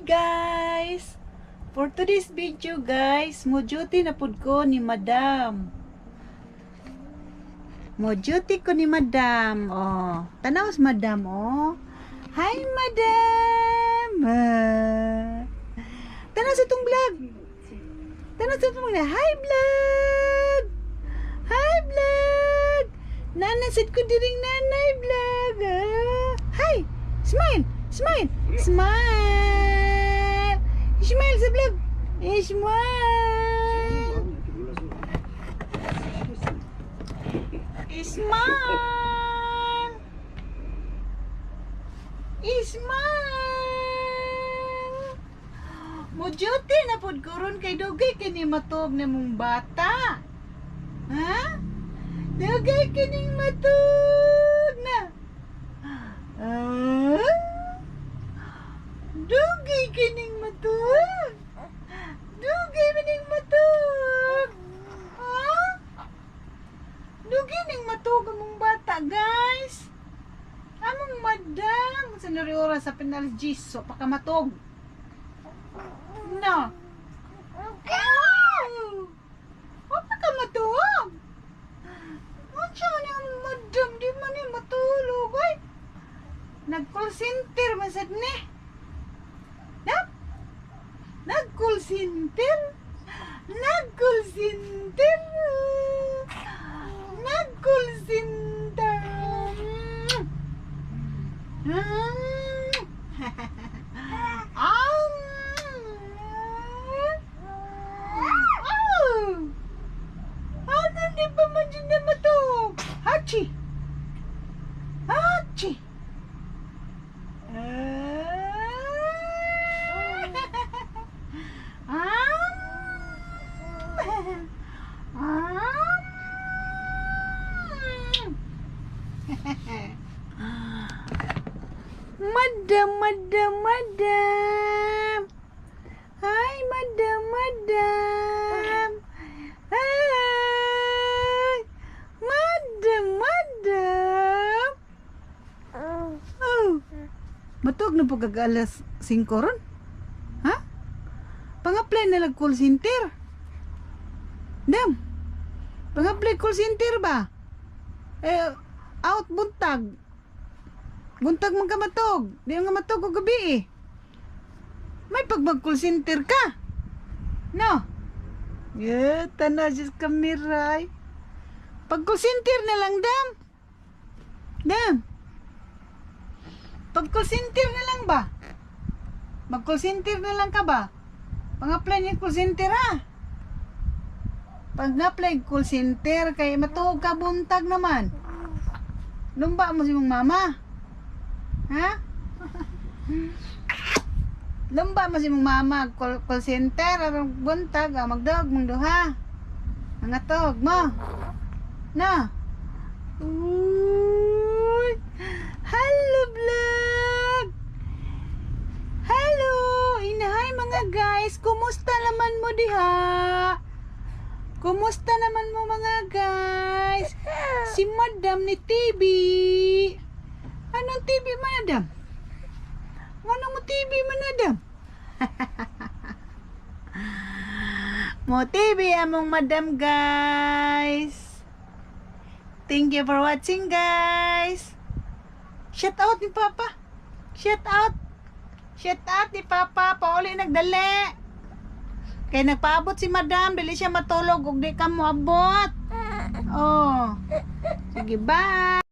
Guys! For today's video, guys, mo duty na pud ko ni Madam. Mo duty ko ni Madam. Oh, tanaw sa Madam, oh. Hi, Madam. Ah. Tanaw sa atong vlog. Tanaw sa atong vlog. Hi, vlog. Hi, vlog. Nanasid ko diring nanay vlog. Ah. Hi. Smile. Smile. Smile. Smile sa vlog. Smile. Smile. Smile. Mo duty na pud ko ron kay dugay kini matug na mong bata. Ha? Dugay kining matug na. Ah? Dugay kining matug. Dugay maning matug. Ha? Dugay ning matug among bata, guys. Among madam sa nari oras sa penal jiso pakamatog. No. Oh! Wa pa ka matug. Unsa man ang madam, di man ni matulog ay. Nag-call center man sad ni. Nap? Nag-call center? Nag-call center? Nag-call center. Ah. Oh. Ano di pa man dyan na matug? Hachi! Hachi! Ah. Ah. Ah. Madam, madam, madam. Hi, madam, madam. Hi. Madam, madam. Oh. Matug na po kag alas 5 ron? Ha? Pang-apply na lang call center. Dam. Pang-apply call center ba? Eh, out buntag. Buntag man ka matog. Di nga matog og gabi eh. May pag mag call center ka. No? Yeah, tanaw siya sa kamera ay. Pag call center na lang, dam. Dam. Pag call center na lang ba? Mag call center na lang ka ba? Pang-apply niya call center, ha? Pag na-apply call center, kay matuog ka buntag naman. Lumba mo si mong mama. Ha? Lumba mo si mong mama, call center, arong buntag, ah, magdog, mong duha. Mga tog mo. Na. Uy. Hello, vlog. Hello. Inahay mga guys, kumusta naman mo diha? Kumusta naman mo, mga guys? Si Madam ni TV. Anong TV, Madam? Anong mo TV, Madam? Mo TV among madam, guys. Thank you for watching, guys. Shout out ni Papa. Shout out. Shout out ni Papa. Pauli nagdali. Kay nagpaabot si Madam, dili siya matulog ug di ka moabot. Oh. Sige, bye.